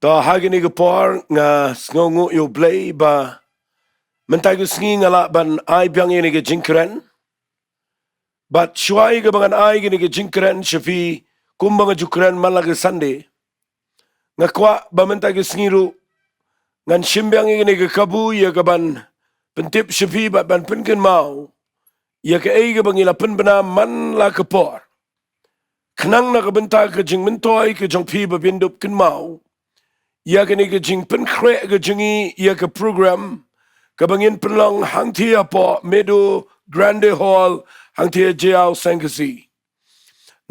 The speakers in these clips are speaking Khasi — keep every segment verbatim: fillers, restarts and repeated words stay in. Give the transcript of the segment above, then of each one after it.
To, ha kane ka por nga sngewnguh ïa U Blei ba mynta ka sngi nga lah ban ai biang ïa kane ka jingkren. Bad shuwa ïa kaba ngan ai kane ka jingkren sha phi, kumba nga ju kren man la ka Sunday, nga kwah ba mynta ka sngi ruh ngan shim biang ïa kane ka kabu ïa kaban pyntip sha phi bad ban pynkynmaw ïa kaei kaba ngi la pynbna man la ka por. Khnang na ka bynta ka jingmyntoi ka jong phi ba phin dup kynmaw ïa kane ka jingpynkhreh ka jong ngi ïa ka program kaba ngin pynlong hangthie hapoh Meadow Grande Hall, hangthie Jaïaw Seng Khasi.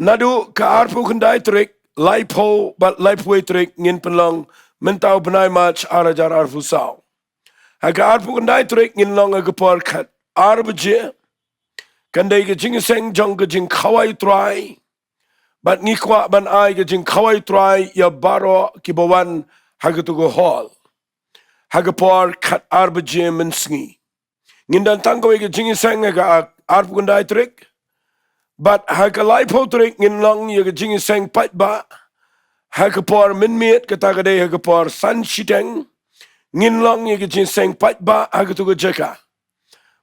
Naduh ka arphew khyndai tarik, laiphew bad laiphew wei tarik ngin pynlong mynta u bnai March ar hajar arphew saw. Ha ka arphew khyndai tarik ngin long ha ka por khat ar baje. Kan dei ka jingïaseng jong ka jingkhawai U Trai. Bad ngi kwah ban ai ka jingkhawai U Trai ïa baroh kiba wan ha katu ka hall ha ka por khat ar baje mynsngi. Ngin don tang kawei ka jingïaseng ha ka arphew khyndai tarik. Bad ha ka laiphew tarik ngin long ïa ka jingïaseng paidbah ha ka por mynmiet, kata ka dei ha ka por san shiteng. Ngin long ïa ka jingïaseng paidbah ha katu ka jaka.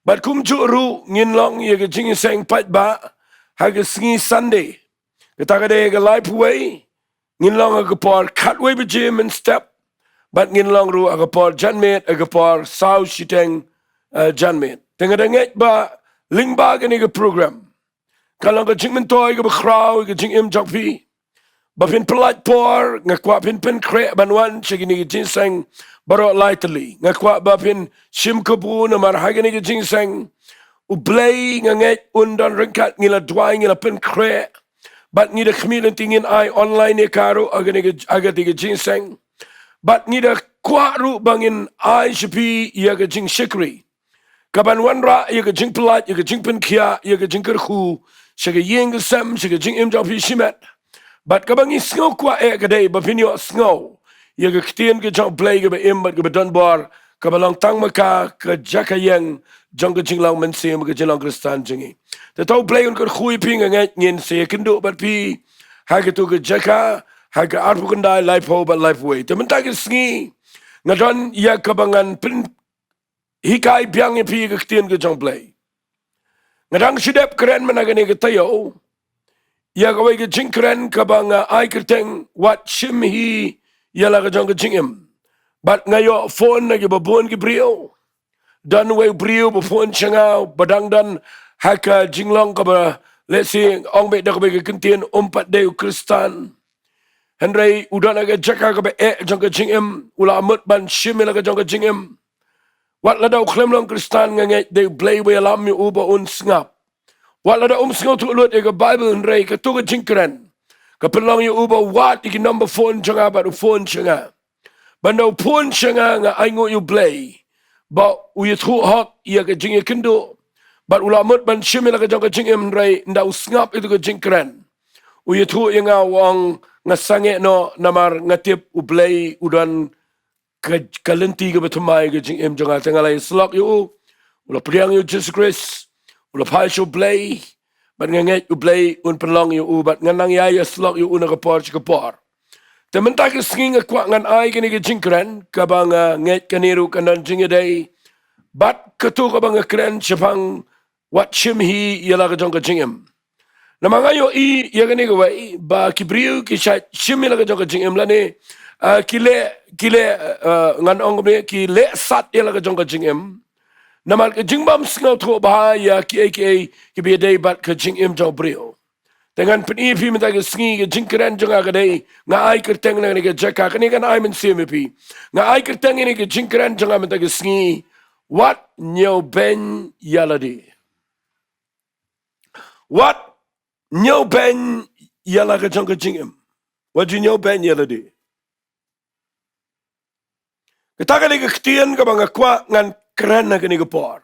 Bad kumjuh ruh ngin long ïa ka jingïaseng paidbah ha ka sngi Sunday, kata ka dei ha ka laiphew wei. Ngin long ha ka por khatwei baje mynstep. Bad ngin long ruh ha ka por janmiet ha ka por saw shiteng, eh, janmiet. Te nga da ngeit ba lyngba kane ka program kan long ka jingmyntoi kaba khraw ïa ka jingim jong phi. Ba phin pyllait por, nga kwah phin pynkhreh ban wan sha kine ki jingïaseng baroh lai tylli. Nga kwah ba phin shim kabu namar ha kine ki jingïaseng U Blei nga ngeit un don ryngkat, ngi la duwai, ngi la pynkhreh. Bad ngi da khmih lynti ngin ai online ïa ka ruh ha kine ki, ha kine ki jingïaseng. Bad ngi da kwah ruh ba ngin ai sha phi ïa ka jingshakri kaban wanrah ïa ka jingpyllait, ïa ka jingpynkhiah, ïa ka jingkyrkhu sha ka ïing ka sem, sha ka jingim jong phi shimet. Bad kaba ngi sngew kwah eh ka dei ba phin ïohsngew ïa ka ktien ka jong U Blei kaba im bad kaba don bor, kaba long tang ma ka ka jaka ïeng jong ka jinglong mynsiem, ka jinglong Khristan jong ngi. Te to U Blei un kyrkhu ïa phi, nga ngeit ngin sa ïakynduh bad phi ha katu ka jaka ha ka arphew khyndai, laiphew bad laiphew wei. Te mynta ka sngi nga don ïa kaba ngan pyn hikai biang ïa phi ka ktien ka jong U Blei. Nga dang shu dep kren mynta kane ka taïew ïa kawei ka jingkren kaba nga ai kyrteng Wat Shim Hi Ïa La Ka Jong Ka Jingim. Bad nga ïoh phone na kiba bun ki briew. Don uwei u briew ba phone sha nga, ba dang don ha ka jinglong kaba lehse ong beit da kawei ka kyntien um pat dei u Khristan. Hynrei u don ha ka jaka kaba eh jong ka jingim, u la mut ban shim ïa la ka jong ka jingim. Wat lada u khlem long Khristan, nga ngeit dei U Blei uba ïalam ïa u ba un sngap. Wat lada um sngewthuh lut ïa ka Baibl, hynrei kato ka jingkren ka pynlong ïa u ba wad ïa ki number phone jong nga bad u phone sha nga. Bad ynda u phone sha nga, nga ainguh ïa U Blei ba u ïathuh hok ïa ka jingïakynduh. Bad u la mut ban shim ïa la ka jong ka jingim, hynrei ynda u sngap ïa kato ka jingkren, u ïathuh ïa nga, u ong, nga sangeh noh namar nga tip U Blei u don ka, ka lynti kaba thymmai ka jingim jong nga. Te nga la ïasyllok ïa u, u la pdiang ïa U Jisu Khrist, u la phai sha U Blei. Bad nga ngeit U Blei un pynlong ïa u, bad ngan nang ïai ïasyllok ïa u na ka por sha ka por. Te mynta ka sngi nga kwah ngan ai kane ka jingkren kaba nga ngeit kane ruh kan don jingïadei bad kato kaba nga kren shaphang Wat Shim Hi Ïa La Ka Jong Ka Jingim. Namar nga ïohi ïa kane kawei ba ki briew ki shait shim ïa la ka jong ka jingim lane, ah, ki leh, ki leh, ah, ngan ong kumne, ki leh sat ïa la ka jong ka jingim. Namar ka jingbym sngewthuh bha ïa kiei kiei kiba ïadei bad ka jingim jong u briew. Te ngan pyni ïa phi mynta ka sngi, ka jingkren jong nga ka dei, nga ai kyrteng na kane ka jaka, kane ngan ai mynsiem ïa phi. Nga ai kyrteng ïa kane ka jingkren jong nga mynta ka sngi, Wat Ñiewbeiñ Ïa Lade. Wat ñiewbeiñ ïa la ka jong ka jingim. Wat ju ñiewbeiñ ïa lade. Kata ka dei ka ktien kaba nga kwah ngan kren ha kane ka por.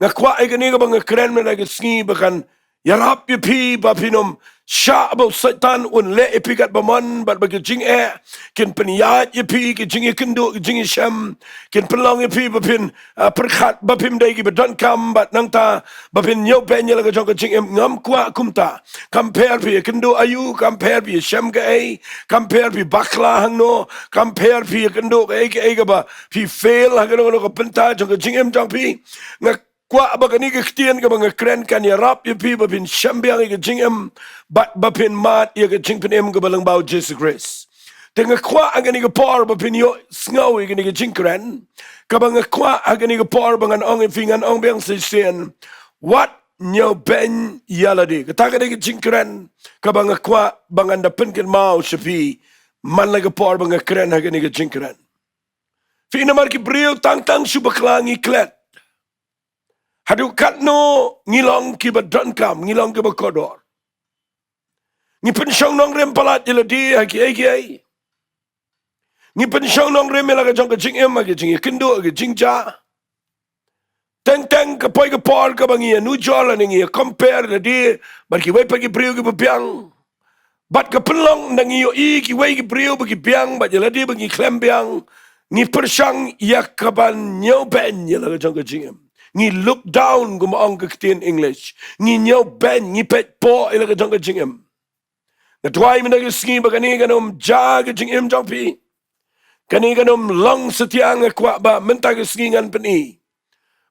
Nga kwah ïa kane kaba nga kren mynta ka sngi ba kan Ïarap ïa phi ba phin ym shah ba u Soitan un leh ïa phi katba mon, bad ba ki jingeh kin pynïaid ïa phi, ki jingïakynduh, ki jingïashem, kin pynlong ïa phi ba phin, ah, pyrkhat ba phim dei kiba donkam, bad nangta ba phin ñiewbeiñ ïa la ka jong ka jingim. Ngam kwah kumta. Kam pher phi ïakynduh aïu, kam pher phi ïashem kaei, kam pher phi bakla hangno, kam pher phi ïakynduh kaei kaei kaba phi fail ha kano kano ka bynta jong ka jingim jong phi. Nga kwah ba kane ka ktien kaba nga kren kan ïarap ïa phi ba phin shem biang ïa ka jingim, bad ba phin mad ïa ka jingpynim kaba lyngba u Jisu Khrist. Te nga kwah ha kane ka por ba phin ïohsngew ïa kane ka jingkren kaba nga kwah ha kane ka por, ba ngan ong ïa phi, ngan ong biang shisien, wat ñiewbeiñ ïa lade. Kata ka dei ka jingkren kaba nga kwah ba ngan da pynkynmaw sha phi man la ka por ba nga kren ha kane ka jingkren. Phi, namar ki briew tang tang shu bakla ngi klet. Haduh katno ngi long kiba donkam, ngi long kiba kordor. Ngi pynshong nongrim palat ïa lade ha kiei kiei. Ngi pynshong nongrim ïa la ka jong ka jingim, ha ka jingïakynduh, ha ka jingjia. Teng teng ka poi ka por kaba ngi ïanujor lane ngi ïa compare lade bad kiwei pat ki briew kiba biang. Bad ka pynlong na ngi ïohi kiwei ki briew ba ki biang bad ïa lade ba ngi khlem biang, ngi pyrshang ïa kaban ñiewbeiñ ïa la ka jong ka jingim. Ngi look down, kumba ong ka ktien English. Ngi ñiewbeiñ, ngi peit poh ïa la ka jong ka jingim. Nga duwai mynta ka sngi ba kane kan ym jia ha ka jingim jong phi. Kane kan ym long satia. Nga kwah ba mynta ka sngi ngan pyni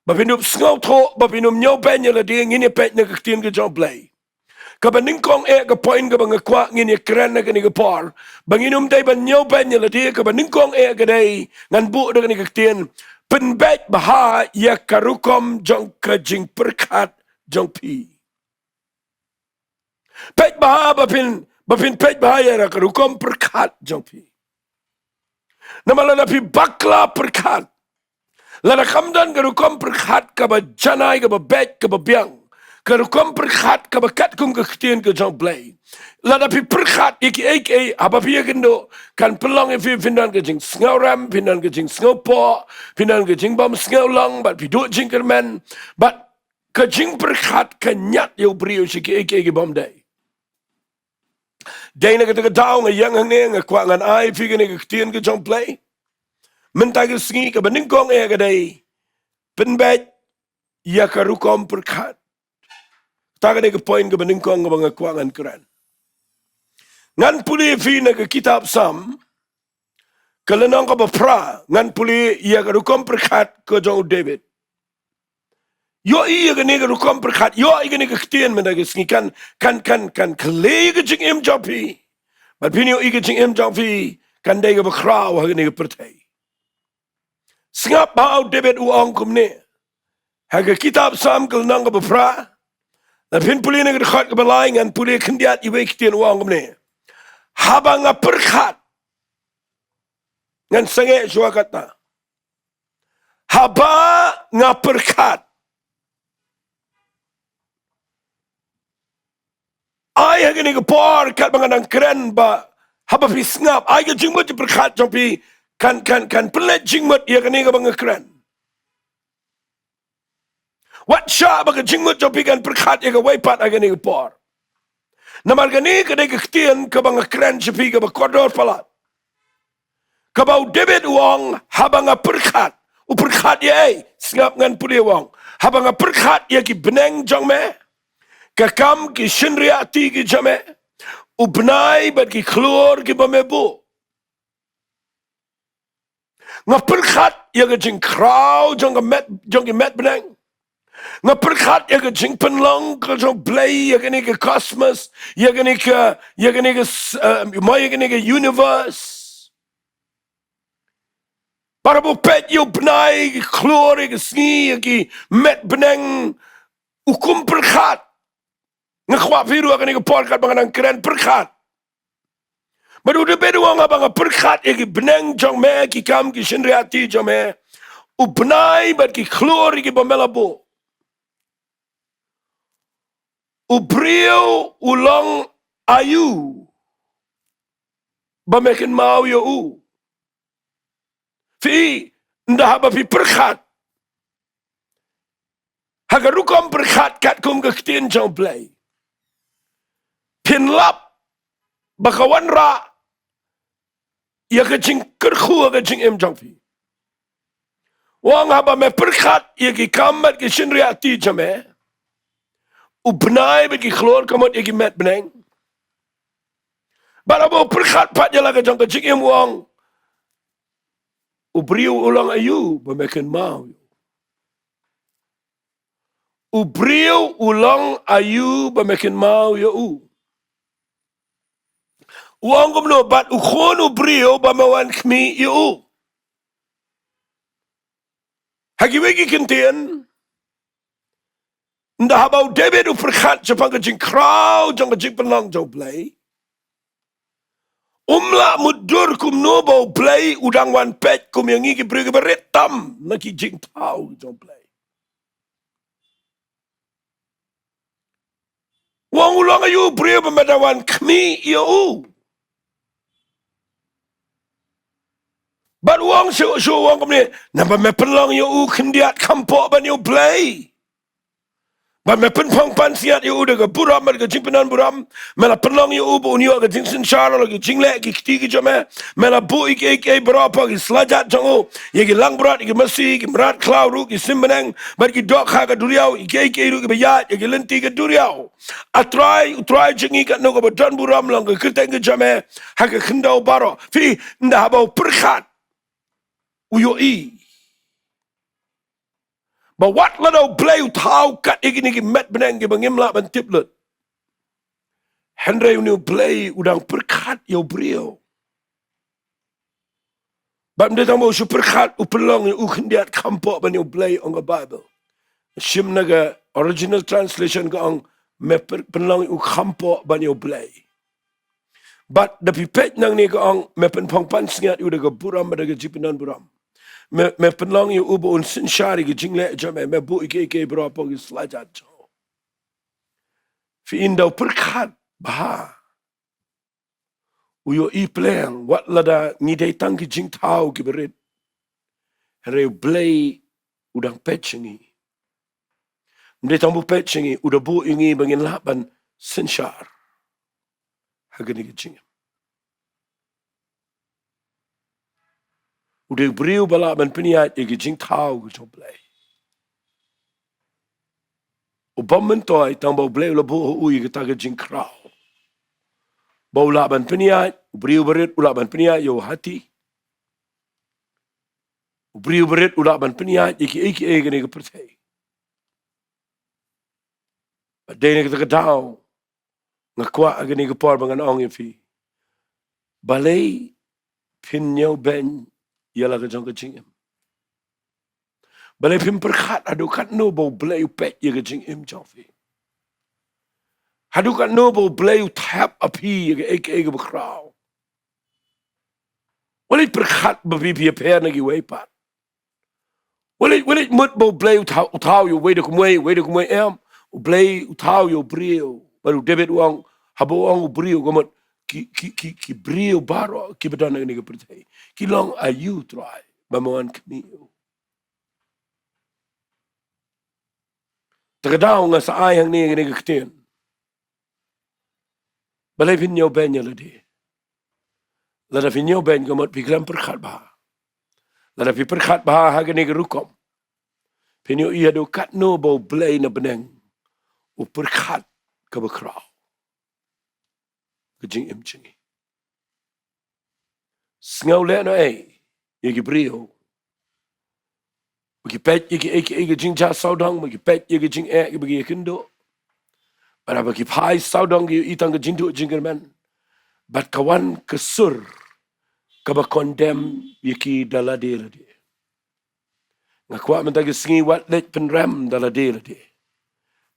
ba phin ym sngewthuh, ba phin ym ñiewbeiñ ïa lade. Ngin ïa peit na ka ktien ka jong u Blei. Kaba nyngkong eh ka point kaba nga kwah ngin ïa kren ha kane ka por, ba ngin ym dei ban ñiewbeiñ ïa lade. Kaba nyngkong eh ka dei, ngan buh da kane ka ktien: pynbeit bha ïa ka rukom jong ka jingpyrkhat jong phi. Peit bha, ba phin, ba phin peit bha ïa ka rukom pyrkhat jong phi. Namar lada phi bakla pyrkhat, lada kam don ka rukom pyrkhat kaba janai, kaba beit, kaba biang, ka rukom pyrkhat kaba katkum ka ktien ka jong u Blei, lada phi pyrkhat ïa kiei kiei, haba phi ïakynduh, kan pynlong ïa phi phin don ka jingsngewrem, phin don ka jingsngewpoh, phin don ka jingbymsngewlong, bad phi duh jingkyrmen. Bad ka jingpyrkhat ka ñiad ïa u briew sha kiei kiei kibym dei. Dei na kata ka daw nga ïeng hangne, nga kwah ngan ai phi kane ka ktien ka jong u Blei mynta ka sngi. Kaba nyngkong eh ka dei: pynbeit ïa ka rukom pyrkhat. Kata ka dei ka point kaba nyngkong kaba nga kwah ngan kren. Ngan pule ïa phi na ka kitab Salm, ka lynnong kaba phra, ngan pule ïa ka rukom pyrkhat ka jong u David. Ïohi ïa kane ka rukom pyrkhat, ïohi ïa kane ka ktien mynta ka sngi, kan, kan, kan, kan kylli ïa ka jingim jong phi. Bad phin ïohi ïa ka jingim jong phi kan dei kaba khraw ha kane ka pyrthei. Sngap bha, u David u ong kumne ha ka kitab Salm ka lynnong kaba phra. Lada phin pule na ka dkhot kaba lai, ngan pule khyndiat iwei i ktien, u ong kumne: Haba nga pyrkhat. Ngan sangeh shuwa kata. Haba nga pyrkhat. Ai ha kane ka por katba nga dang kren ba haba phi sngap, ai ka jingmut jingpyrkhat jong phi kan, kan, kan pynleit jingmut ïa kane kaba nga kren. Wat shah ba ka jingmut jong phi kan pyrkhat ïa kawei pat ha kane ka por. Namar kane ka dei ka ktien kaba nga kren sha phi kaba kordor palat. Kaba u David u ong, haba nga pyrkhat. U pyrkhat ïa ei? Sngap, ngan pule, u ong: Haba nga pyrkhat ïa ki bneng jong me, ka kam ki shynriahti ki jong me, u bnai bad ki khlur kiba me buh. Nga pyrkhat ïa ka jingkhraw jong ka met, jong ki met bneng. Nga pyrkhat ïa ka jingpynlong ka jong u Blei, ïa kane ka cosmos, ïa kane ka, ïa kane ka s-, eh, mo ïa kane ka universe. Para ba peit ïa u bnai, ki khlur, ïa ka sngi, ïa ki met bneng, u kum pyrkhat. Nga kwah phi ruh ha kane ka por katba nga dang kren, pyrkhat. Bad u David u ong, haba nga pyrkhat ïa ki bneng jong me, ki kam ki shynriahti jong me, u bnai bad ki khlur kiba me la buh, u briew u long aïu ba me kynmaw ïa u? Phi, ynda haba phi pyrkhat ha ka rukom pyrkhat katkum ka ktien jong u Blei, Phin lap ba ka wanrah ïa ka jingkyrkhu ha ka jingim jong phi. U ong haba me pyrkhat ïa ki kam bad ki shynriahti jong me, u bnai bad ki khlur ka mut ïa ki met bneng. Bad haba u pyrkhat pat ïa la ka jong ka jingim, u ong, u briew u long aïu ba me kynmaw ïa u? U briew u long aïu ba me kynmaw ïa u? U ong kumno bad u khun u briew ba me wan khmih ïa u? Ha kiwei ki ktien, ynda haba u David u pyrkhat shaphang ka jingkhraw jong ka jingpynlong jong U Blei, um lah mutdur kumno ba U Blei u dang wan peit kum ïa ngi ki briew kiba rit tam na ki jingthaw jong U Blei. U ong u long aïu u briew ba me da wan khmih ïa u? Bad u ong shuh shuh, u ong kumne, naba me pynlong ïa u khyndiat kham poh ban ïa U Blei. Bad me pynphong pansngiat ïa u da ka burom bad ka jingpyndonburom. Me la pynlong ïa u ba un ïoh ka jingsynshar halor ki jingleh ki kti ki jong me. Me la buh ïa kiei kiei baroh hapoh ki slajat jong u, ïa ki langbrot, ïa ki masi, ïa ki mrad khlaw ruh, ïa ki sim bneng bad ki dohkha ka duriaw, ïa kiei kiei ruh kiba ïaid ha ki lynti ka duriaw. A Trai, U Trai jong ngi, katno kaba don burom long ka kyrteng ka jong me ha ka khyndew baroh. Phi, ynda haba u pyrkhat, u ïohi ba wat lada U Blei u thaw kat ïa kine ki met bneng kiba ngim lah ban tip lut, hynrei une U Blei u dang pyrkhat ïa u briew. Bad ym dei tang ba u shu pyrkhat, u pynlong ïa u khyndiat kham poh ban ïa U Blei, ong ka Baibl. Shim na ka original translation ka ong, me pyr-, pynlong ïa u kham poh ban ïa U Blei. Bad da phi peit nangne ka ong, me pynphong pansngiat ïa u da ka burom bad da ka jingpyndonburom. Me, me pynlong ïa u ba un synshar ïa ki jingleh jong me, me buh ïa kiei kiei baroh hapoh ki slajat jong u. Phi, ynda u pyrkhat bha, u ïohi pleng, wat lada ngi dei tang ki jingthaw kiba rit, hynrei U Blei u dang peit sha ngi. Ym dei tang ba u peit sha ngi, u da buh ïa ngi ba ngin lah ban synshar ha kane ka jingim. U dei u briew ba lah ban pynïaid ïa ki jingthaw ka jong U Blei. U bym myntoi tang ba U Blei u la buh ha u ïa kata ka jingkhraw, ba u lah ban pynïaid, u briew barit u lah ban pynïaid ïa u hati. U briew barit u lah ban pynïaid ïa kiei kiei ha kane ka pyrthei. Bad dei na kata ka daw nga kwah ha kane ka por ba ngan ong ïa phi, balei phin ñiewbeiñ ïa la ka jong ka jingim? Balei phim pyrkhat haduh katno ba U Blei u peit ïa ka jingim jong phi? Haduh katno ba U Blei u thep ha phi ïa kaei kaei kaba khraw? Wat leit pyrkhat ba phi phi ïapher na kiwei pat. Wat leit, wat leit mut ba U Blei u thaw, u thaw ïa uwei da kumwei, uwei da kumwei, em. U Blei u thaw ïa u briew. Bad u David u ong, haba u ong u briew, ka mut ki, ki, ki, ki briew baroh kiba don ha kane ka pyrthei, ki long aïu, Trai, ba me wan khmih ïa u? Te ka daw nga sa ai hangne kane ka ktien. Balei phin ñiewbeiñ ïa lade? Lada phi ñiewbeiñ ka mut phi khlem pyrkhat bha. Lada phi pyrkhat bha ha kane ka rukom, phin ïohi haduh katno ba U Blei na bneng u pyrkhat kaba khraw ka jingim jong ngi. Sngew lehnohei ïa ki briew ba ki peit ïa kiei kiei ka jingjia sawdong, ba ki peit ïa ka jingeh ba ki ïakynduh. Bad haba ki phai sawdong ki ïohi tang ka jingduh jingkyrmen. Bad ka wan ka sur kaba condemn ïa ki da lade lade. Nga kwah mynta ka sngi wat leit pynrem da lade lade.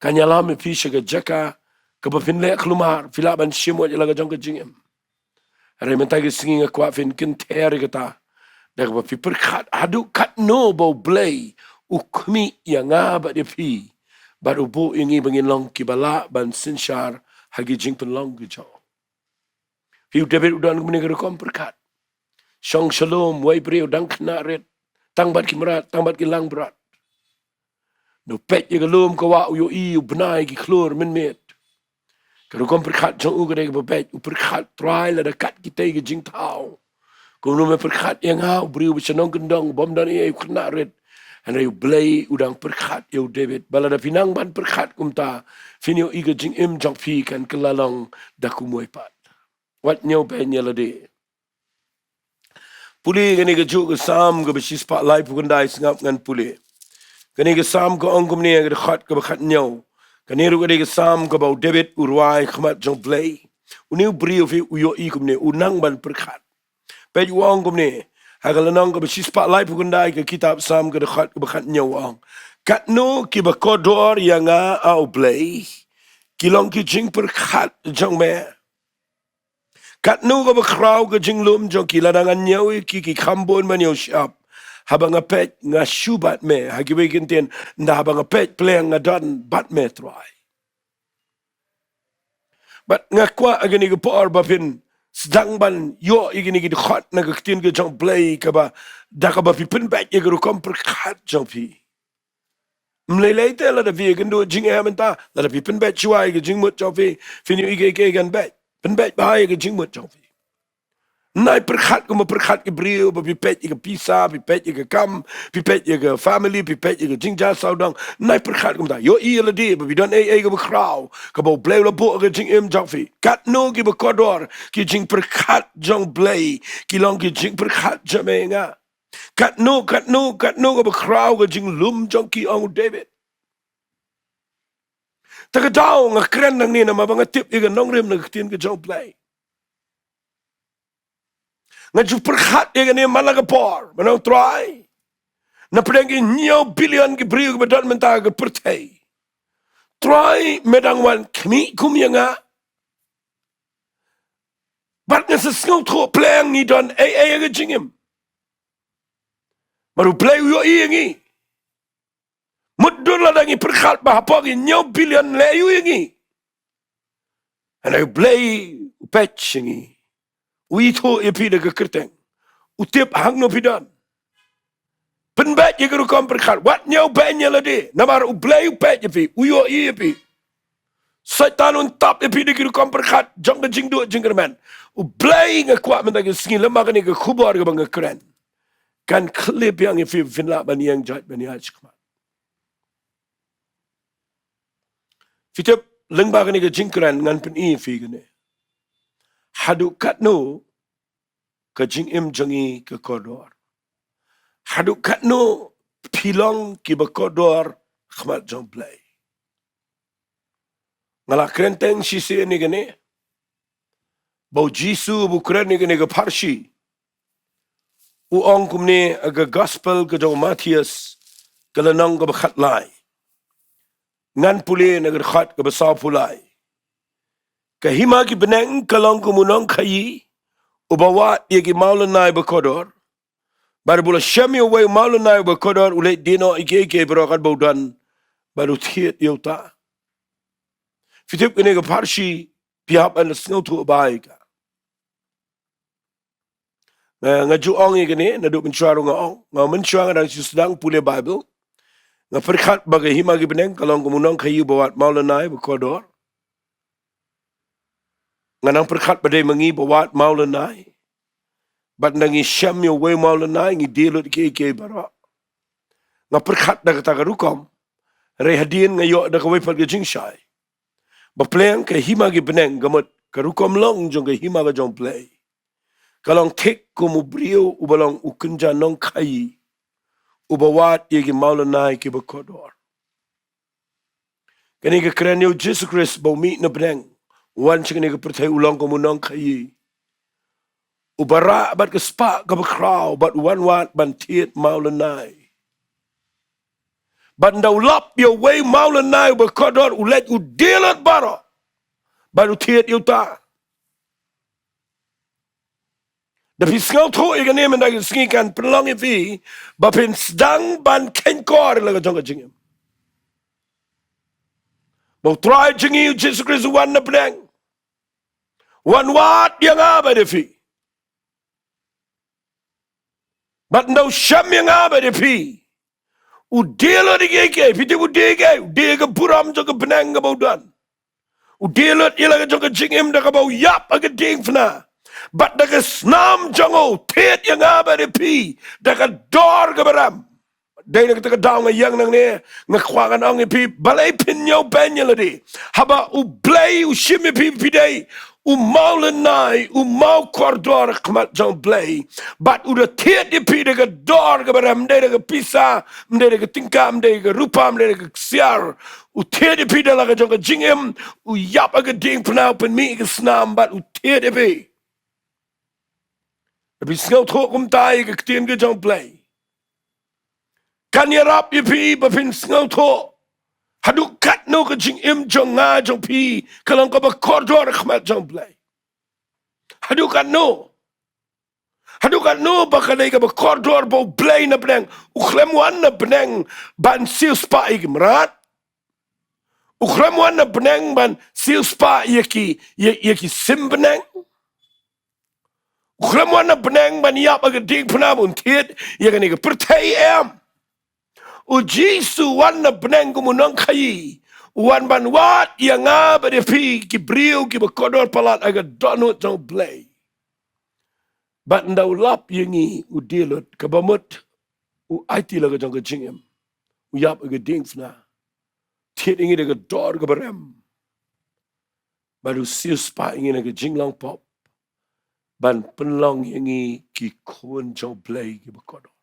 Kan ïalam ïa phi sha ka jaka kaba phin leh khlumar, phi lah ban shim wat ïa la ka jong ka jingim. Hynrei mynta ka sngi nga kwah phin kynther ïa kata da kaba phi pyrkhat haduh katno ba U Blei u khmih ïa nga bad ïa phi, bad u buh ïa ngi ba ngin long kiba lah ban synshar ha ki jingpynlong ki jong u. Phi, u David u don kumne ka rukom pyrkhat. Shong sha lum wei briew dang khynnah rit, tang bad ki mrad, tang bad ki langbrot. Naba peit ïa ka lum ka wah u ïohi u bnai ki khlur mynmiet. Ka rukom pyrkhat jong u ka dei kaba beit, u pyrkhat Trai lada kat kita ki jingthaw. Kumno me pyrkhat ïa nga u briew ba shnong kyndong, bym don ei ei, u khynnah rit. Hynrei U Blei u dang pyrkhat ïa u David. Ba lada phi nang ban pyrkhat kumta, phin ïohi ka jingim jong phi kan kylla long da kumwei pat. Wat ñiew beiñ ïa lade. Pule kane kajuh ka Salm kaba shispah laiphew khyndai, sngap ngan pule. Kane ka Salm ka ong kumne, ka dkhot kaba khatñiew. Kane ruh ka dei ka Salm kaba u David u rwai khmat jong U Blei. Une u briew phi u ïohi kumne, u nang ban pyrkhat. Peit u ong kumne, ha ka lynnong kaba shispah laiphew khyndai ka kitab Salm ka dkhot kaba khatñiew u ong: Katno kiba kordor ïa nga, A U Blei, ki long ki jingpyrkhat jong me. Katno kaba khraw ka jinglum jong ki, lada ngan ñiew ïa ki, ki kham bun ban ïoh shyiap. Haba nga peit nga shu bad me, ha kiwei ki ktien, ynda haba nga peit pliang nga don bad me Trai. Bad nga kwah ha kane ka por ba phin sdang ban ïoh ïa kine ki dkhot na ka ktien ka jong U Blei kaba, da kaba phi pynbeit ïa ka rukom pyrkhat jong phi. Ym lei lei te lada phi ïakynduh jingeh mynta, lada phi pynbeit shuwa ïa ka jingmut jong phi, phin ïohi ïa kaei kaei kan beit. Pynbeit bha ïa ka jingmut jong phi. Nai pyrkhat kumba pyrkhat ki briew, ba phi peit ïa ka pisa, phi peit ïa ka kam, phi peit ïa ka family, phi peit ïa ka jingjia sawdong. Nai pyrkhat kumta. Ïohi ïa lade ba phi don ei ei kaba khraw, kaba U Blei u la buh ha ka jingim jong phi. Katno kiba kordor ki jingpyrkhat jong U Blei, ki long ki jingpyrkhat jong me, nga. Katno, katno, katno kaba khraw ka jinglum jong ki, ong u David. Te ka daw nga kren nangne namar ba nga tip ïa ka nongrim na ka ktien ka jong U Blei. Nga ju pyrkhat ïa kane man la ka por, mynta Trai. Na pdeng ki hynñiew billion ki briew kiba don mynta ha ka pyrthei, Trai me dang wan khmih kum ïa nga. Bad nga sa sngewthuh pliang ngi don ei ei ha ka jingim. Bad U Blei u ïohi ïa ngi. Mutdur lada ngi pyrkhat ba hapoh ki hynñiew billion leh aïu ïa ngi. Hynrei U Blei u peit ïa ngi. U ithuh ïa phi da ka kyrteng. U tip hangno phi don. Pynbeit ïa ka rukom pyrkhat. Wat ñiew beiñ ïa lade. Namar U Blei u peit ïa phi. U ïohi ïa phi. Soitan un tap ïa phi da ki rukom pyrkhat jong ka jingduh jingkyrmen. U Blei, nga kwah mynta ka sngi lem bad kane ka khubor kaba nga kren, kan khylliphiang ïa phi, phin lah ban ïeng jait ban ïaid shakhmat. Phi tip, lyngba kane ka jingkren ngan pyni ïa phi kane. Haduh katno ka jingim jong ngi ka kordor. Haduh katno phi long kiba kordor ha khmat jong U Blei. Nga la kren teng shisien ïa kane. Ba U Jisu ba u kren ïa kane ka pharshi, u ong kumne ha ka gospel ka jong u Mathaios, ka lynnong kaba khatlai. Ngan pule na ka dkhot kaba sawphew lai. Ka hima ki bneng ka long kum u nongkhaïi uba wad ïa ki mawlynnai ba kordor. Bad haba u la shem ïa uwei u mawlynnai uba kordor, u leit die noh ïa kiei kiei baroh katba u don, bad u thied ïa uta. Phi tip kane ka pharshi, phi hap ban sngewthuh bha ïa ka. Nga, nga ju ong ïa kane naduh mynshuwa ruh nga ong. Nga mynshuwa nga dang shu sdang pule Baibl, nga pyrkhat ba ka hima ki bneng ka long kum u nongkhaïi uba wad mawlynnai ba kordor. Nga nang pyrkhat ba dei ma ngi ba wad mawlynnai. Bad ynda ngi shem ïa uwei u mawlynnai ngi die lut kiei kiei baroh. Nga pyrkhat da kata ka rukom. Hynrei hadien nga ïoh da kawei pat ka jingshai, ba pliang ka hima ki bneng, ka mut ka rukom long jong ka hima ka jong U Blei, ka long thik kum u briew uba long u kynja nongkhaïi uba wad ïa ki mawlynnai kiba kordor. Kane ka kren ïa U Jisu Khrist ba u mih na bneng, u wan sha kane ka pyrthei, u long kum u nongkhaïi uba rah bad ka spah kaba khraw, bad u wan wad ban thied mawlynnai. Bad ynda u lap ïa uwei u mawlynnai uba kordor, u leit u die lut baroh, bad u thied ïa uta. Da phi sngewthuh ïa kane mynta ka sngi kan pynlong ïa phi ba phin sdang ban kheiñkor la ka jong ka jingim. Ba U Trai jong ngi U Jisu Khrist u wan na bneng, u wan wad ïa nga bad ïa phi. Bad ynda u shem ïa nga bad ïa phi, u die lut ïa kiei kiei. Phi tip u die ïa kiei? U die ïa ka burom jong ka bneng kaba u don. U die lut ïa la ka jong ka jingim da kaba u ïap ha ka diengphna. Bad da ka snam jong u thied ïa nga bad ïa phi da ka dor kaba rem. Dei na kata ka daw nga ïeng nangne, nga kwah ngan ong ïa phi, balei phin ñiewbeiñ ïa lade? Haba U Blei u shim ïa phi, phi dei u maw lynnai, u maw kordor ha khmat jong U Blei. Bad u da thied ïa phi da ka dor kaba rem, ym dei da ka pisa, ym dei da ka tyngka, ym dei da ka rupa, ym dei da ka ksiar. U thied ïa phi da la ka jong ka jingim, u ïap ha ka diengphna, u pynmih ïa ka snam bad u thied ïa phi. Phi sngewthuh kumta ïa ka ktien ka jong U Blei. Kan ïarap ïa phi ba phin sngewthuh haduh katno ka jingim jong nga jong phi ka long kaba kordor ha khmat jong U Blei. Haduh katno? Haduh katno ba ka dei kaba kordor ba U Blei na bneng u khlem wan na bneng ban siewspah ïa ki mrad? U khlem wan na bneng ban siewspah ïa ki, ïa, ïa ki sim bneng? U khlem wan na bneng ban ïap ha ka diengphna ban thied ïa kane ka pyrthei, em? U Jisu u wan na bneng kum u nongkhaïi, u wan ban wad ïa nga bad ïa phi ki briew kiba kordor palat ha ka dohnud jong U Blei. Bad ynda u lap ïa ngi, u die lut, kaba mut u aiti la ka jong ka jingim, u ïap ha ka diengphna, thied ïa ngi da ka dor kaba rem, bad u siewspah ïa ngi na ka jinglong pop ban pynlong ïa ngi ki khun jong U Blei kiba kordor.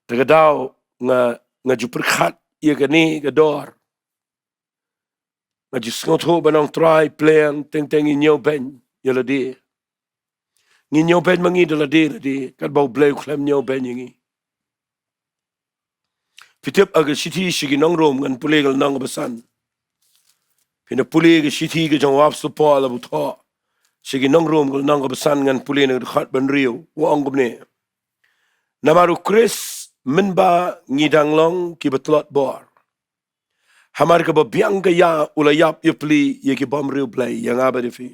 Te ka daw nga, nga ju pyrkhat ïa kane ka dor. Nga ju sngewthuh ban ong, Trai, pliang, teng teng ngi ñiewbeiñ ïa lade. Ngi ñiewbeiñ ma ngi da lade lade, katba U Blei u khlem ñiewbeiñ ïa ngi. Phi tip ha ka shithi sha ki nong Rom, ngan pule ka lynnong kaba san. Phin da pule ka shithi ka jong u apostol Paul haba u thoh sha ki nong Rom, ka lynnong kaba san, ngan pule na ka dkhot ba hynriew, u ong kumne: Namar U Khrist mynba ngi dang long kiba tlot bor, hamar kaba biang ka ïa, u la ïap ïapli ïa ki bymriewblei, ïa nga bad ïa phi.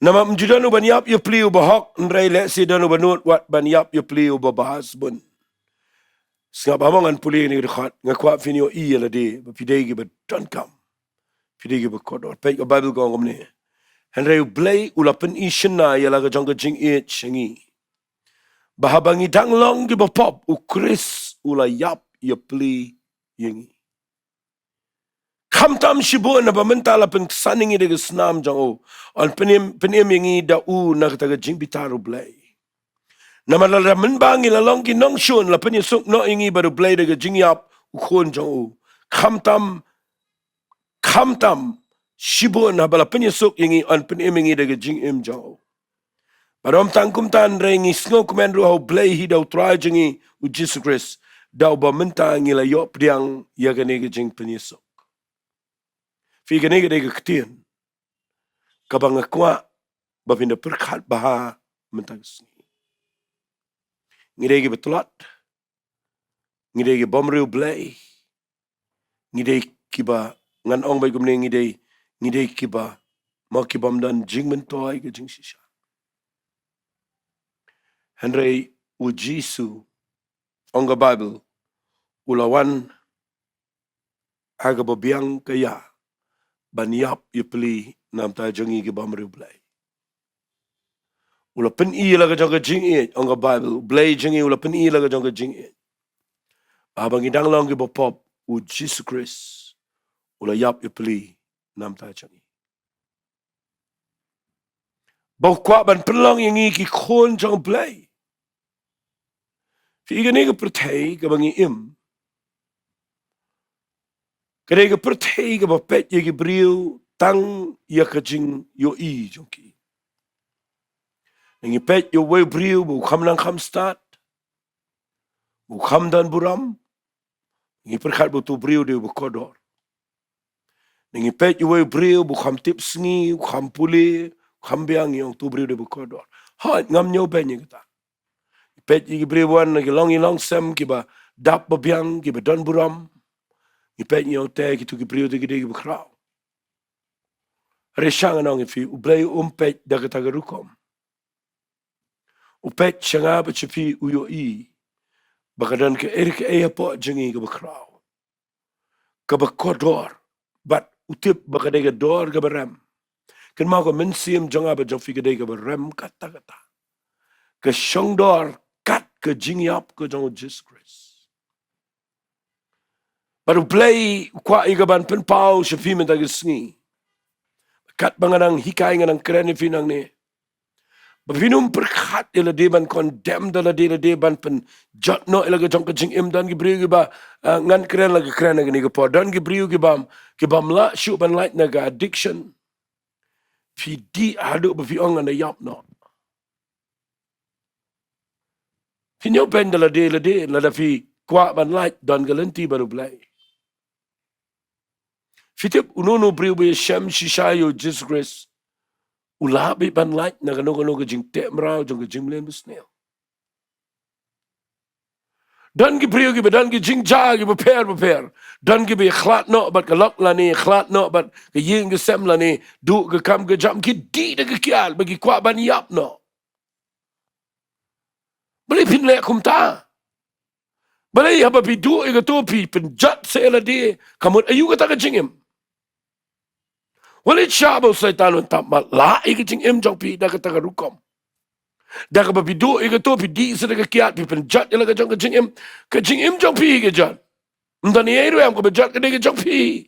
Namar ym ju don u ban ïap ïapli uba hok, hynrei lehse don uba nud wat ban ïap ïapli uba bha shibun. Sngap, haba ngan pule ïa kane ka dkhot, nga kwah phin ïohi ïa lade ba phi dei kiba donkam, phi dei kiba kordor. Peit, ka Baibl ka ong kumne: Hynrei U Blei u la pyni shynna ïa la ka jong ka jingïeit sha ngi, ba haba ngi dang long kiba pop, U Khrist u la ïap ïapli ïa ngi. Khamtam shibun haba mynta la pynksan ïa ngi da ka snam jong u, yn pynim, pynim ïa ngi da u na kata ka jingbitar U Blei. Namar lada mynba ngi la long ki nongshun, la pynïasuk noh ïa ngi bad U Blei da ka jingïap u Khun jong u. Khamtam, khamtam shibun haba la pynïasuk ïa ngi, yn pynim ïa ngi da ka jingim jong u. Bad ym tang kumta, hynrei ngi sngewkmen ruh ha U Blei hi da U Trai jong ngi U Jisu Khrist, da uba mynta ngi la ïoh pdiang ïa kane ka jingpynïasuk. Phi, kane ka dei ka ktien kaba nga kwah ba phin da pyrkhat bha mynta ka sngi. Ngi dei kiba tlot, ngi dei ki bymriew Blei, ngi dei kiba, ngan ong beit kumne, ngi dei, ngi dei kiba, mo, kibym don jingmyntoi ka jingshisha. Hynrei U Jisu, ong ka Baibl, u la wan ha kaba biang ka ïa ban ïap ïapli na bynta jong ngi ki bymriew Blei. U la pyni la ka jong ka jingïeit, ong ka Baibl, U Blei jong ngi u la pyni la ka jong ka jingïeit, ba haba ngi dang long kiba pop, U Jisu Khrist u la ïap ïapli na bynta jong ngi, ba u kwah ban pynlong ïa ngi ki khun jong U Blei. Phi, kane ka pyrthei kaba ngi im, ka dei ka pyrthei kaba peit ïa ki briew tang ïa ka jingïohi jong ki. Ngi peit ïa uwei u briew ba u kham nang kham stad, ba u kham don burom, ngi pyrkhat ba utu u briew u dei uba kordor. Ngi peit ïa uwei u briew ba u kham tip sngi, u kham pule, u kham biang, ngi ong utu u briew u dei uba kordor. Hooid, ngam ñiewbeiñ ïa kata. Ngi peit ïa ki briew ba wan na ki long ïing long sem kiba dap ba biang, kiba don burom, ngi peit, ngi ong te kitu ki briew te ki dei kiba khraw. Hynrei sha ngan ong ïa phi, U Blei um peit da kata ka rukom. U peit sha nga bad sha phi, u ïohi ba ka don kaei re kaei hapoh jong ngi kaba khraw, kaba kordor, bad u tip ba ka dei ka dor kaba rem. Kynmaw, ka mynsiem jong nga bad jong phi ka dei kaba rem katta katta. Ka shong dor kat ka jingïap ka jong u Jisu Khrist. Bad U Blei u kwah ïa ka ban pynpaw sha phi mynta ka sngi. Katba nga nang hikai, nga nang kren ïa phi nangne, ba phin ym pyrkhat ïa lade ban condemn da lade, lade ban pynjot noh ïa la ka jong ka jingim. Don ki briew kiba, ah, ngan kren la ka kren ha kane ka por. Don ki briew ki bym, ki bym lah shuh ban lait na ka addiction. Phi dih haduh ba phi ong ngan da ïap noh. Phi ñiewbeiñ da lade, lade, lada phi kwah ban lait, don ka lynti bad U Blei. Phi tip, uno uno u briew ba ïashem shisha ïa u Jisu Khrist u lah beit ban lait na kano kano ka jingteh mraw jong ka jingmlien basniew. Don ki briew kiba don ki jingjia kiba pher bapher. Don kiba ïakhlad noh bad ka lok lane, ïakhlad noh bad ka ïing ka sem lane, duh ka kam ka jam, ki dih da ka kiad ba ki kwah ban ïap noh. Balei phin leh kumta? Balei haba phi duh ïa kato phi pynjot sa ïa lade? Ka mut aïu kata ka jingim? Wat leit shah ba u Soitan un tap matlah ïa ka jingim jong phi da kata ka rukom. Da kaba phi duh ïa kato, phi dih sa da ka kiad, phi pynjot ïa la ka jong ka jingim. Ka jingim jong phi ka jot. Ym don ei ruh em, kaba jot ka dei ka jong phi.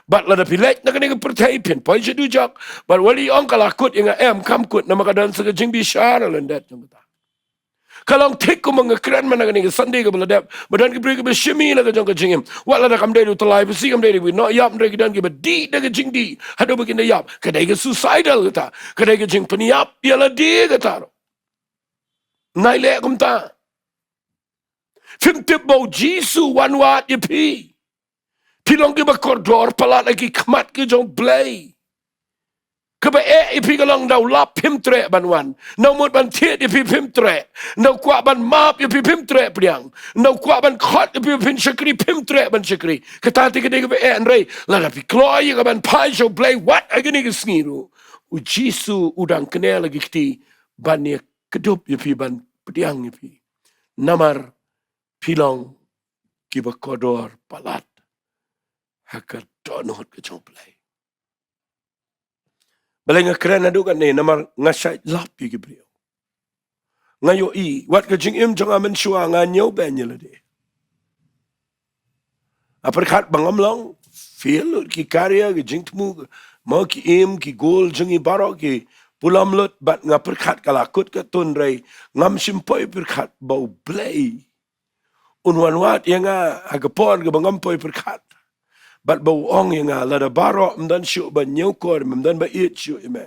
Bad lada phi leit na kane ka pyrthei phin poi sha dujok, bad wat leit ong ka la kut ïa nga, em, kam kut, namar ka don sa ka jingbishar ha lyndet jong kata. Ka long thik kumba nga kren mynta kane ka Sunday kaba la dep, ba don ki briew kiba shim ïa la ka jong ka jingim. Wat lada kam dei da u tyllai pasi, kam dei da u noh ïap, hynrei ki don kiba dih da ka jingdih haduh ba kin da ïap. Ka dei ka suicidal kata. Ka dei ka jingpynïap ïa lade kata ruh. Nai leh kumta. Phim tip ba u Jisu u wan wad ïa phi? Phi long kiba kordor palat ha ki khmat ki jong U Blei. Kaba eh ïa phi ka long, ynda u lap phim treh ban wan. Ynda u mut ban thied ïa phi phim treh. Ynda u kwah ban map ïa phi phim treh pdiang. Ynda u kwah ban khot ïa phi phin shakri phim treh ban shakri. Kata te ka dei kaba eh, hynrei lada phi kloi ïa ka ban phai sha U Blei wat ha kine ki sngi ruh, u Jisu u dang kner la ki kti ban ïa kdup ïa phi, ban pdiang ïa phi. Namar phi long kiba kordor palat ha ka dohnud ka jong U Blei. Balei nga kren haduh katne? Namar nga shait lap ïa ki briew. Nga ïohi wat ka jingim jong nga mynshuwa nga ñiewbeiñ ïa lade. Nga pyrkhat ba ngam long, fail lut ki career, ki jingthmu, mo ki im, ki goal jong ngi baroh ki pulom lut, bad nga pyrkhat ka la kut katto, hynrei ngam shym poi pyrkhat ba U Blei un wan wad ïa nga ha ka por kaba ngam poi pyrkhat. Bad ba u ong ïa nga, lada baroh ym don shuh ba ñiewkor, ym don ba ïeit shuh ïa me,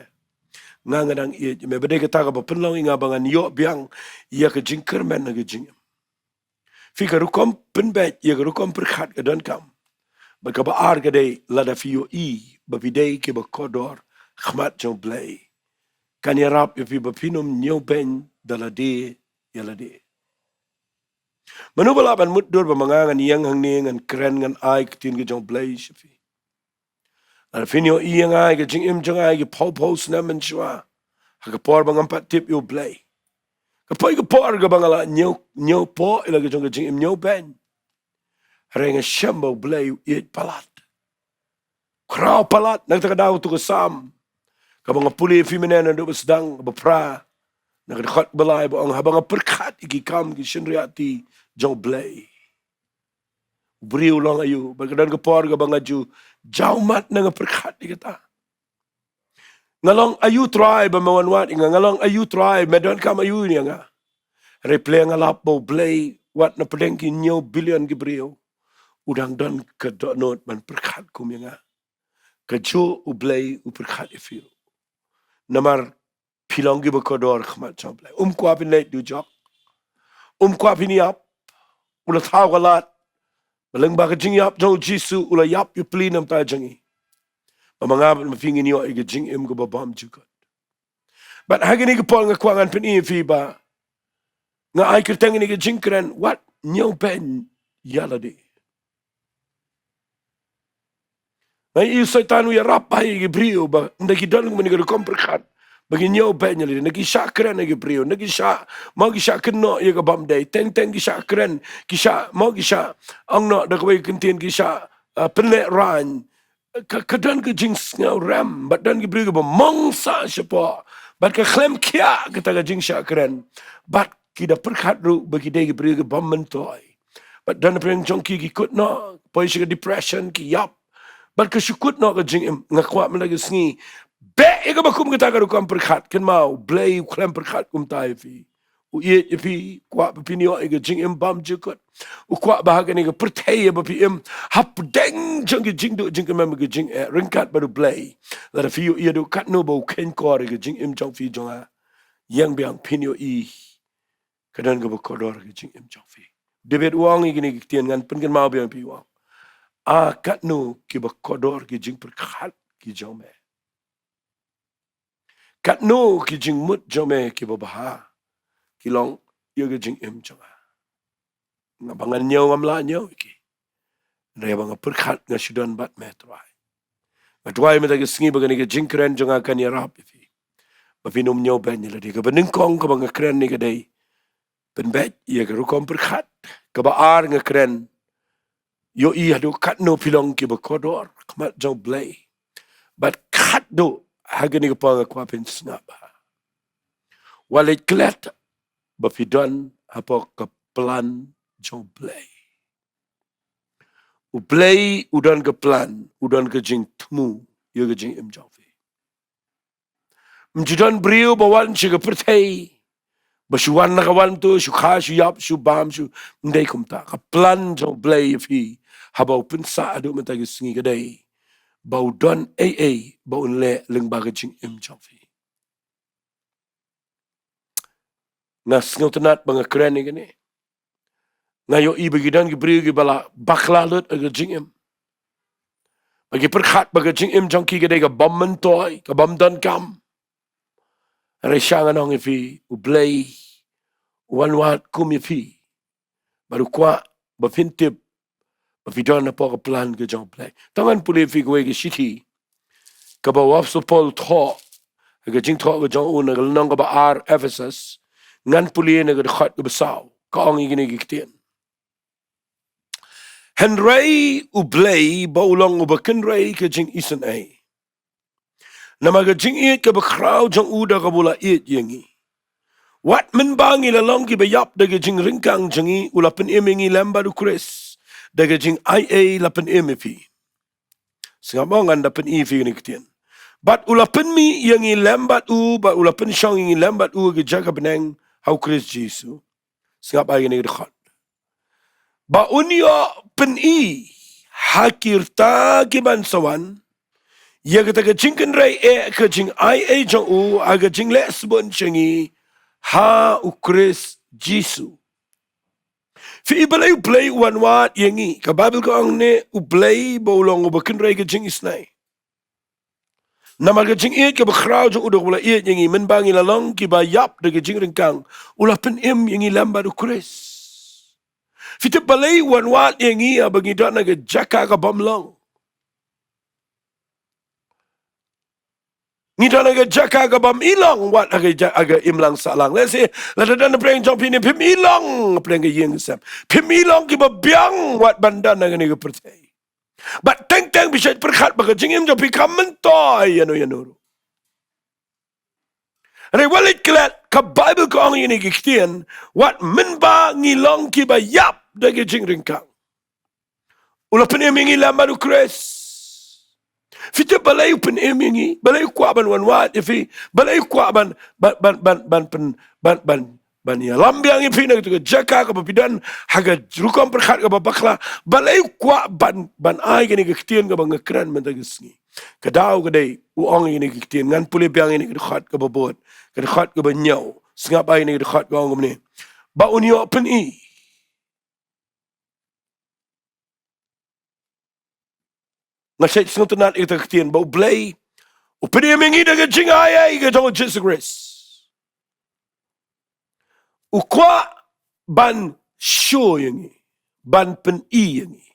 nga nga dang ïeit ïa me. Ba dei kata kaba pynlong ïa nga ba ngan ïoh biang ïa ka jingkyrmen ha ka jingim. Phi, ka rukom pynbeit ïa ka rukom pyrkhat ka donkam. Bad kaba ar ka dei, lada phi ïohi ba phi dei kiba kordor ha khmat jong U Blei, kan ïarap ïa phi ba phin ym ñiewbeiñ da lade ïa lade. Mano ba lah ban mutdur ba ma nga ngan ïeng hangne ngan kren, ngan ai ktien ka jong U Blei sha phi? Lada phin ïohi ïa nga, ïa ka jingim jong nga ïa ki phew phew snem mynshuwa, ha ka por ba ngam pat tip ïa U Blei, ka poi ka por kaba nga la ñiew, ñiewpoh ïa la ka jong ka jingim ñiewbeiñ. Hynrei nga shem ba U Blei u ïeit palat. Khraw palat. Na kata ka daw, uto u Salm kaba nga pule ïa phi mynne naduh ba sdang, kaba phra, na ka dkhot ba lai, ba ong, haba nga pyrkhat ïa ki kam ki shynriahti jong U Blei, u briew u long aïu? Bad ka don ka por kaba nga ju jaw mat na nga pyrkhat ïa kata. Nga long aïu Trai ba me wan wad ïa nga? Nga long aïu Trai, me donkam aïu ïa nga? Hynrei phi, nga lap ba U Blei wat na pdeng ki hynñiew billion ki briew, u dang don ka dohnud ban pyrkhat kum ïa nga. Kajuh U Blei u pyrkhat ïa phi ruh. Namar phi long kiba kordor ha khmat jong U Blei. Um kwah phin leit dujok. Um kwah phin ïap. U la thaw ka lad. Ba lyngba ka jingïap jong U Jisu u la ïap ïa phi na ka bynta jong ngi. Ba ma nga bad ma phi ngin ïoh ïa ka jingim kaba bymjukut. Bad ha kine ki por nga kwah ngan pyni ïa phi ba nga ai kyrteng ïa kane ka jingkren, wat ñiewbeiñ ïa lade. Nga ïohi u Soitan u ïarap bha ïa ki briew ba ynda ki don kumne ka rukom pyrkhat, ba ki ñiewbeiñ ïa lade. Ynda ki shah kren ïa ki briew, ynda ki shah, mo ki shah kynnoh ïa ka bym dei, teng teng ki shah kren, ki shah, mo ki shah ong noh da kawei ka kyntien, ki shah, ah, pynlehrain. ka, ka don ka jingsngewrem, bad don ki briew kiba mong sah shapoh, bad ka khlem khiah kata ka jingshah kren, bad ki da pyrkhat ruh ba ki dei ki briew kibym myntoi. Bad don na pdeng jong ki ki kut noh, poi sha ka depression, ki ïap. Bad ka shu kut noh ka jingim. Nga kwah mynta ka sngi, beh ïa kaba kum kata ka rukom pyrkhat, kynmaw, Blei u khlem pyrkhat kumta ïa phi. U ïeit ïa phi, kwah ba phin ïoh ïa ka jingim bymjukut. U kwah ba ha kane ka pyrthei ïa ba phi im, hapdeng jong ki jingduh jingkmen, ka jingeh, ryngkat bad U Blei, lada phi ïohi haduh katno ba u kheiñ kor ïa ka jingim jong phi jong nga, ïeng biang phin ïohi ka don kaba kordor ka jingim jong phi. David u ong ïa kine ki ktien, ngan pynkynmaw biang phi, u ong: A katno kiba kordor ki jingpyrkhat ki jong me. Katno ki jingmut jong me kiba bha ki long ïa ka jingim jong nga. Nga ba ngan ñiew ngam lah ñiew ïa ki. Hynrei ba nga pyrkhat nga shu don bad me, Trai. Nga duwai mynta ka sngi ba kane ka jingkren jong nga kan ïarap ïa phi, ba phin ym ñiewbeiñ ïa lade. Kaba nyngkong kaba nga kren ne ka dei, pynbeit ïa ka rukom pyrkhat. Kaba ar nga kren, ïohi haduh katno phi long kiba kordor ha khmat jong U Blei. Bad khatduh ha kane ka por nga kwah phin sngap bha, wat leit klet ba phi don hapoh ka plan jong U Blei. U Blei u don ka plan, u don ka jingthmu ïa ka jingim jong phi. Ym ju don briew ba wan sha ka pyrthei ba shu wan na ka wan tu, shu kha, shu ïap, shu bam, shu, ym dei kumta. Ka plan jong U Blei ïa phi, haba u pynsah haduh mynta ka sngi, ka dei ba u don ei ei ba un leh lyngba ka jingim jong phi. Nga sngewtynnat ba nga kren ïa kane. Nga ïohi ba ki don ki briew kiba la bakla lut ha ka jingim, ba ki pyrkhat ba ka jingim jong ki ka dei kabym myntoi, kabym donkam. Hynrei sha ngan ong ïa phi, U Blei u wan wad kum ïa phi, bad u kwah ba phin tip ba phi don hapoh ka plan ka jong U Blei. To ngan pule ïa phi kawei ka shithi kaba u Apostol Paul u thoh ha ka jingthoh ka jong u na ka lynnong kaba ar, Ephesus. Ngan pule na ka dkhot kaba saw, ka ong ïa kine ki ktien: Hynrei U Blei ba u long uba kynrei ka jingisynei, namar ka jingïeit kaba khraw jong u da kaba u la ïeit ïa ngi, wat mynba ngi la long kiba ïap da ka jingryngkang jong ngi, u la pynim ïa ngi lem bad U Khrist. Da ka jingaiei la pynim ïa phi. Sngap mo, ngan da pyni ïa phi kine ki ktien. Bad u la pynmih ïa ngi lem bad u, bad u la pynshong ïa ngi lem bad u ha ka jaka bneng ha U Khrist Jisu. Sngap ïa kine ki dkhot. Ba un ïoh pyni ha ki rta ki ban sa wan ïa kata ka jingkynrei eh ka jingaiei jong u ha ka jingleh sbun jong ngi ha U Khrist Jisu. Phi i balei U Blei u wan wad ïa ngi? Ka Baibl ka ong ne U Blei ba u long uba kynrei ka jingisynei. Namar ka jingïeit kaba khraw jong u da kaba u la ïeit ïa ngi, mynba ngi la long kiba ïap da ka jingryngkang, u la pynim ïa ngi lem bad U Khrist. Phi tip balei u wan wad ïa ngi haba ngi don ha ka jaka kabym long? Ngi don ha ka jaka kabym i long wat ha ka ja-, ha ka imlang sahlang. Lehse lada don na pdeng jong phi ne phim i long pdeng ka ïing ka sem. Phim i long kiba biang wat ban don ha kane ka pyrthei. Bad teng teng phi shait pyrkhat ba ka jingim jong phi kam myntoi ïano ïano ruh. Hynrei wat leit klet, ka Baibl ka ong ïa kine ki ktien, wat mynba ngi long kiba ïap da ka jingryngkang, u la pynim ïa ngi lem bad U Khrist. Phi tip balei u pynim ïa ngi? Balei u kwah ban wan wad ïa phi? Balei u kwah ban, ban, ban, ban, ban pyn-, ban, ban, ban ïalam biang ïa phi na kata ka jaka kaba phi don ha ka rukom pyrkhat kaba bakla? Balei u kwah ban, ban ai kane ka ktien kaba nga kren mynta ka sngi? Ka daw ka dei, u ong ïa kine ki ktien, ngan pule biang ïa kane ka dkhot kaba bud, ka dkhot kaba hynñiew. Sngap ïa kane ka dkhot ka ong kumne: Ba un ïoh pyni. Nga shait sngewtynnat ïa kata ka ktien ba U Blei u pynim ïa ngi da ka jingaiei ka jong U Jisu Khrist. U kwah ban show ïa ngi, ban pyni ïa ngi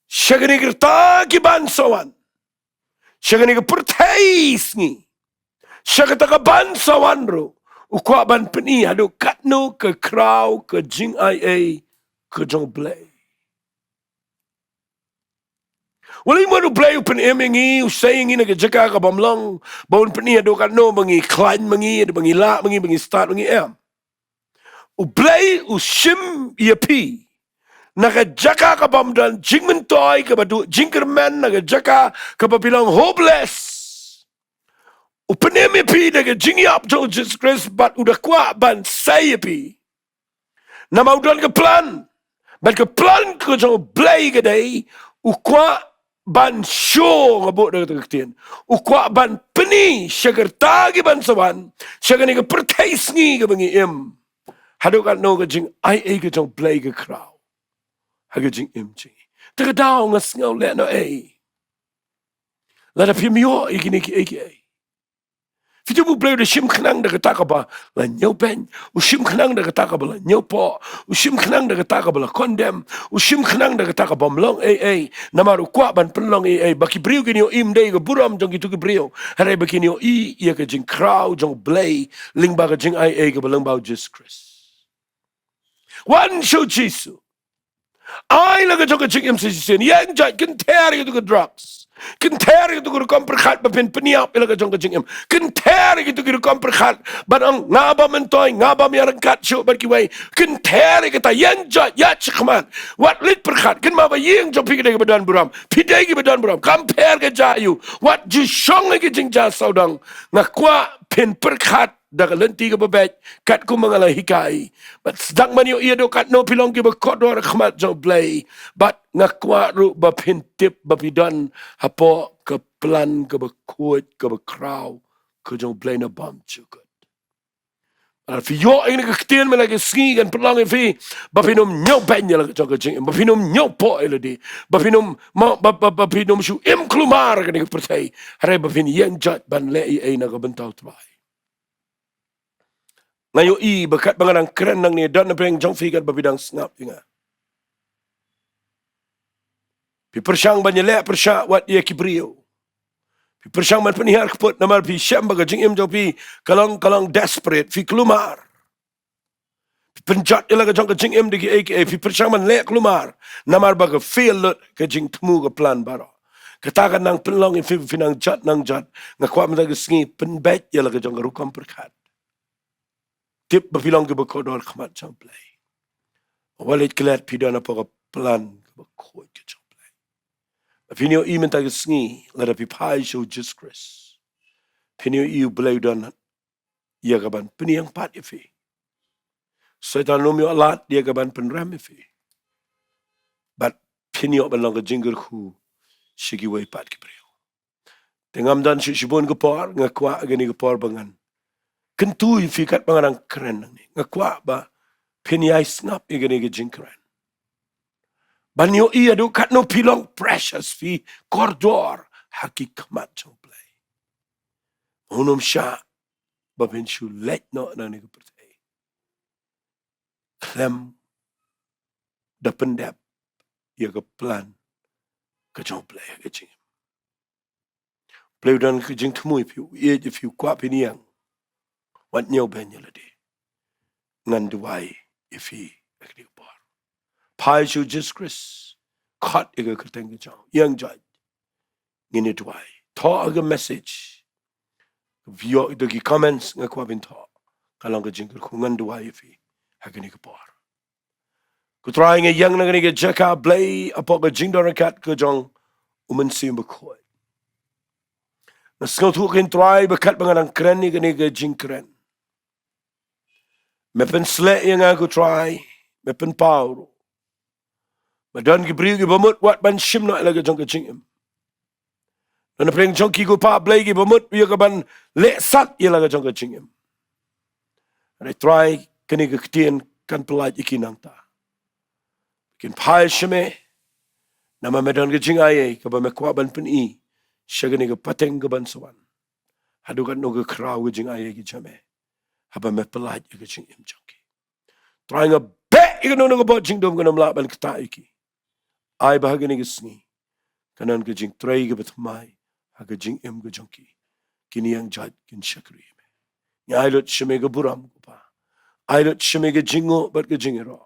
sha kane ka rta ki ban sa wan, sha kane ka pyrthei sngi, sha kata ka ban sa wan ruh, u kwah ban pyni haduh katno ka khraw ka jingaiei ka jong U Blei. Wat lei mo, U Blei u pynim ïa ngi, u sei ïa ngi na ka jaka ka bym long ba un pyni haduh katno ba ngi khlaiñ ma ngi, ba ngi lah ma ngi, ba ngi stad ma ngi, em. U Blei u shim ïa phi na ka jaka ka bym don jingmyntoi, kaba duh jingkyrmen, na ka jaka kaba phi long hopeless. U pynim ïa phi da ka jingïap jong u Jisu Khrist, bad u da kwah ban sei ïa phi. Namar u don ka plan. Bad ka plan ka jong U Blei ka dei, u kwah ban shoh, nga buh da kata ka ktien, u kwah ban pyni sha kita kiban sa wan, sha kane ka pyrthei sngi kaba ngi im, haduh katno ka jingaiei ka jong U Blei ka khraw ha ka jingim jong ngi. Te ka daw nga sngew lehnohei, lada phim ïoh ïa kine kiei kiei. Phi tip, U Blei u da shim khnang da kata kaba la ñiewbeiñ, u shim khnang da kata kaba la ñiewpoh, u shim khnang da kata kaba la condemn, u shim khnang da kata ka bym long ei ei. Namar u kwah ban pynlong ei ei, ba ki briew kin ïohi ym dei ka burom jong kito ki briew, hynrei ba kin ïohi ïa ka jingkhraw jong U Blei lyngba ka jingaiei kaba lyngba u Jisu Khrist. Wan sha u Jisu. Ai la ka jong ka jingim sa shisien. Ïeng jait, kynther ïa kito ki drugs. Kynther ïa kito ki rukom pyrkhat ba phin pynïap ïa la ka jong ka jingim. Kynther ïa kito ki rukom pyrkhat ban ong nga bym myntoi, nga bym ïaryngkat shuh bad kiwei. Kynther ïa kata, ïeng jait, ïaid shakhmat. Wat leit pyrkhat, kynmaw ba ïing jong phi ka dei kaba don burom. Phi dei kiba don burom. Kam pher ka jia aïu. Wat ju shong ha ki jingjia sawdong. Nga kwah phin pyrkhat da ka lynti kaba beit, katkum ba nga la hikai. Bad sdang ban ïohi haduh katno phi long kiba kordor ha khmat jong U Blei. Bad nga kwah ruh ba phin tip ba phi don hapoh ka plan kaba khuid kaba khraw ka jong U Blei na bymjukut. Lada phi ïoh ïa kane ka ktien mynta ka sngi, kan pynlong ïa phi ba phin ym ñiewbeiñ ïa la ka jong ka jingim, ba phin ym ñiewpoh ïa lade, ba phin ym, ba, ba, ba phin ym shu im kulmar ha kane ka pyrthei. Hynrei ba phin ïeng jait ban leh ei ei na ka bynta U Trai. Nga ïohi ba katba nga dang kren nangne, don napdeng jong phi katba phi dang sngap ïa nga. Phi pyrshang ban ïaleh pyrshah wat ïa ki briew. Phi pyrshang ban pynhiar kput namar phi shem ba ka jingim jong phi ka long, ka long desperate, phi kulmar. Phi pynjot ïa la ka jong ka jingim da kiei kiei, phi pyrshang ban leh kulmar namar ba ka fail lut ka jingthmu ka plan baroh. Kata ka nang pynlong ïa phi, phi nang jot, nang jot. Nga kwah mynta ka sngi pynbeit ïa la ka jong ka rukom pyrkhat. Tip ba phi long kiba kordor ha khmat jong U Blei. Wat leit klet, phi don hapoh ka plan kaba khuid ka jong U Blei. Phin ïohi mynta ka sngi, lada phi phai sha u Jisu Khrist, phin ïohi U Blei u don ïa kaban pynïeng pat ïa phi. Soitan um ïoh lad ïa kaban pynrem ïa phi. Bad phin ïoh ban long ka jingkyrkhu sha kiwei pat ki briew. Te ngam don shuh shibun ka por, nga kwah ha kane ka por ba ngan kyntu ïa phi katba nga dang kren nangne. Nga kwah ba phin ïai sngap ïa kane ka jingkren. Ban ïohi haduh katno phi long precious, phi kordor ha ki khmat jong U Blei. Un ym shah ba phin shu leit noh na kane ka pyrthei khlem da pyndep ïa ka plan ka jong U Blei ha ka jingim. U Blei u don ka jingthmu ïa phi, u ïeit ïa phi, u kwah phin ïeng. Wat ñiewbeiñ ïa lade. Ngan duwai ïa phi ha kane ka por. Phai sha u Jisu Khrist. Khot ïa ka kyrteng ka jong u. Ïeng jait. Ngin ïa duwai. Thoh ha ka message. Phi ïoh ïa ki comments, nga kwah phin thoh. Ka long ka jingkyrkhu, ngan duwai ïa phi ha kane ka por. Ko Trai, nga ïeng na kane ka jaka, Blei, hapoh ka jingdon ryngkat ka jong u Mynsiem Bakhuid. Nga sngewthuh, ko Trai, ba katba nga dang kren ïa kane ka jingkren, me pynsleh ïa nga, ko Trai, me pynpaw ruh. Me don ki briew kiba mut wat ban shim noh ïa la ka jong ka jingim. Don napdeng jong ki, ko Pa Blei, kiba mut ïa kaban leh sat ïa la ka jong ka jingim. Hynrei Trai, kane ka ktien kan pyllait ïa ki nangta. Kin phai sha me, namar me don ka jingaiei kaba me kwah ban pyni sha kane ka pateng kaban sa wan. Haduh katno ka khraw ka jingaiei ka jong me, haba me pyllait ïa ka jingim jong ki. Trai, nga beh ïa kano kano ka bor jingdum kan ym lah ban ktah ïa ki. Ai ba ha kane ka sngi kan don ka jingtrei kaba thymmai ha ka jingim ka jong ki. Kin ïeng jait, kin shakri ïa me. Ngi ai lut sha me ka burom, ko Pa. Ai lut sha me ka jingnguh bad ka jingïaroh.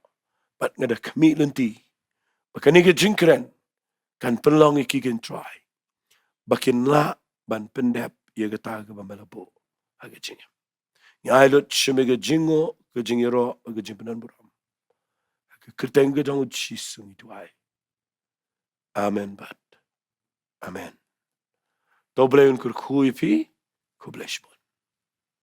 Bad nga da khmih lynti ba kane ka jingkren kan pynlong ïa ki, ko Trai, ba kin lah ban pyndep ïa kata kaba me la buh ha ka jingim. Ngi ai lut sha me ka jingnguh, ka jingïaroh, ka jingpyndonkam. Ha ka kyrteng ka jong U Jisu ngi duwai. Amen bad amen. To U Blei un kyrkhu ïa phi. Khublei shibun.